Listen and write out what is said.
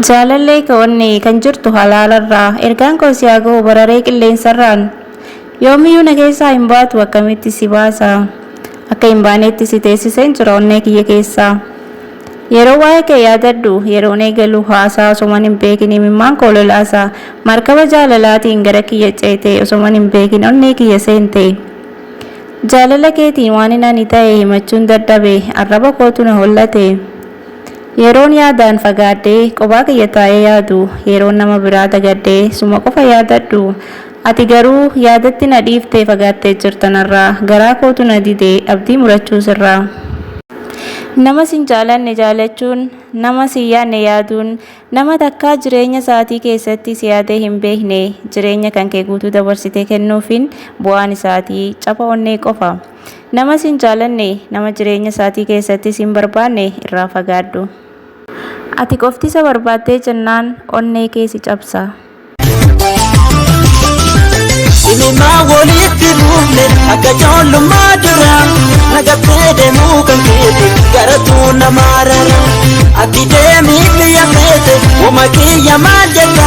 Jaalallee koo onnee kan jirtu halaalarraa ergaan koo si haa ga'u bararee qilleensarraan. Yoomiyyuu na keessaa hin baatu akkamitti si baasa? Akka hin baanetti si teessiseen jira onnee kiyya keessaa. Yeroo waa'ee kee yaadadhu yeroon eegalu haasaa osoman hin beekin imimmaan koo lolaasa. Markaba jaalalaatiin gara kiyya ceete osoman hin beekin onnee kiyya seente. Jaalala keetiin waan ani ta'e himachuun dadhabe arraba kootu na hollate. Yeroon yaadaan fagaadhee kophaa kiyya taa'ee yaadu yeroon nama biraa dagadhee suma qofa yaadadhu. Ati garuu yaadatti na dhiiftee fagaattee jirta narraa garaa kootu na dide abdii murachuu sirraa. Nama sin jaalanne jaalachuun, nama sin yaadne yaaduun, nama takkaa jireenya isaatii keessatti si yaadee hin beekne jireenya kan kee guutuu dabarsitee kennuufiin bu'aan isaatii caba onnee qofa. Nama sin jaalanne, nama jireenya isaatii keessatti sin barbaanne irraa fagaadhu. Ati qofti isa barbaaddee jennaan onnee kee si cabsa. Sinimaa walitti buufne akka ijoollummaa dura nagattee deemuu kan feete garatuu nama rara. Ati deemii biyya feete wama kiyya maal jetta